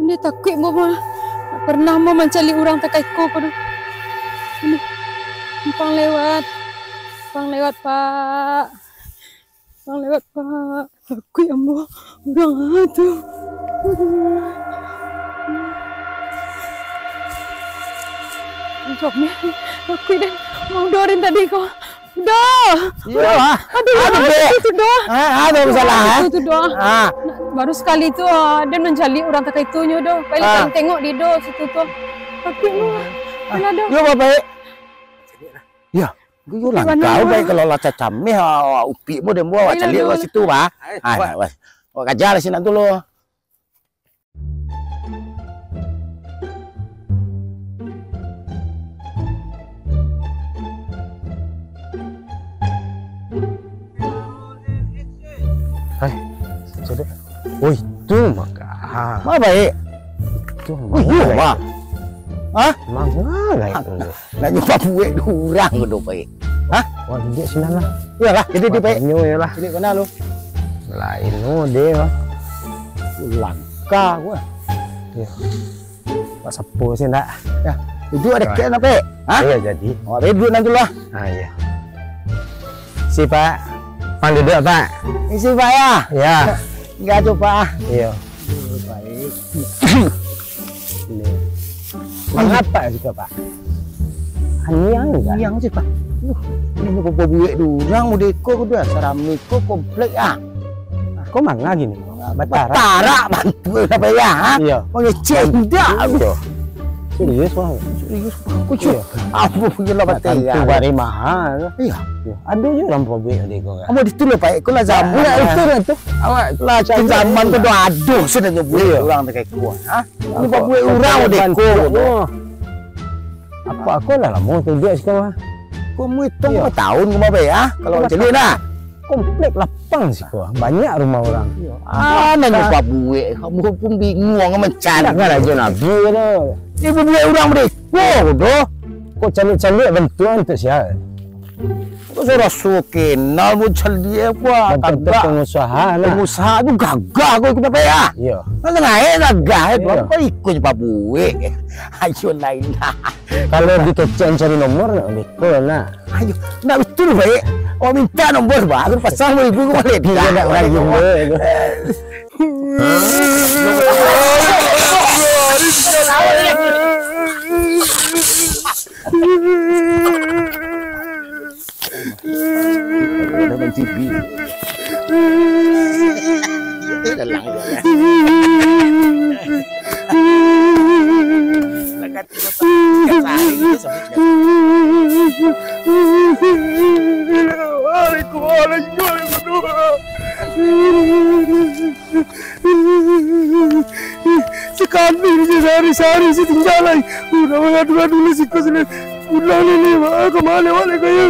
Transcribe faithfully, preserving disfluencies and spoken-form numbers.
Ni takuik ambo mah. Pernah ambo mancaliak urang takah iko ko doh. Ini. Ampang lewat. Ampang lewat, Pak. Ampang lewat, Pak. Takuik ambo. Urang ah tu. Aduh. Ampang, takuik den. Ambo doh den tadi ko. Doh. Iyo lah. Aduh, aduh, Bek. Itu doh. Ah, ah, tak masalah, eh. Itu, itu doh. Ah. Nah, baru sekali tu, ah, den mancaliak urang takah itonyo doh. Paling ah. Tengok di doh situ tu. Tapi lu, ah. Mana doh? Yo, Bapak. Ya. Yo langkau, Baik, kalau lah cacameh, ah, upik mo den buat caliak kat situ, bah. Ah, wah. Wah, kaja lah sinan tu lo. Hai, cedek. Oi, tu manga. Ma Baik? Tu manga. Oi, yo, Baik. Ma. Hah? Manga, Baik. Nak nyo pabuek urang ko doh, Baik. Hah? Wah, duduk sinan lah. Iyolah, jadi di Baik. Nyo iyolah. Jadi kena lu. Lain no dia, Bang. Langkah gua. Iya. Pak Sapo sih ndak? Ya, duduk ada kek nak, Baik? Hah? Iya, jadi. Awak duduk nan tu lah. Ah, iya. Si Pak. Pan duduk, Pak. Isi, Pak, ya? Ya. Enggak tu, Pak. Iya. Baik. Mangapa siko, Pak? Aniang ka? Aniang sih, Pak. Duh, ini babuek urang mode ko, kudu sarami ko komplek, ah. Ko manga gini? Batarak. Batarak bantuak apa ya, ha? Iya. Mangecek indak. Iya. Serius, Bang? Serius, Bang. Kucu. Iya. Ampun, punya lah batai. Tantu bari mahal. Iya. Iya. Ado je urang pabuek mode ko, kan? Amun itu lah, Pak. Iko lah zaman. Nah, itu lah tu. Awak lah cari zaman tu dah ado sudah nyo buek urang takah iko, ha? Ini pabuek urang mode ko. Apa ko lah lamo tu duduak siko, ha? Ko muitong berapa tahun ko, Bapak, ya? Kalau caliak nah. Komplek lapang siko, banyak rumah urang. Ah, nan nyo pabuek, kamu pun bingung mancari. Nak rajo nabi tu. Ini pabuek urang mode ko doh. Ko caliak-caliak bantuak tu sia? Ko raso kenal mo caliak ko, gagah. Pengusaha lah. Pengusaha tu gagah ko, kenapa ya? Iya. Kan naik gagah tu, iya. Apa ikut pabuek? Ayo lain lah. Kalau dikecekan cari nomor, nak beko nak. Ayo, nak betul, Baik. Awak minta nombor, Pak. Aku pasang seribu ko balik. Dia nak orang gila tu. Ada main T V. Dia dalam dia, ya. Waalaikumsalam. Sakali se sahari-sahari se tingga lai. Urang mangadu-adu lai siko sudah. Pulang ni, ni, ma, ka ma awak lai kaya.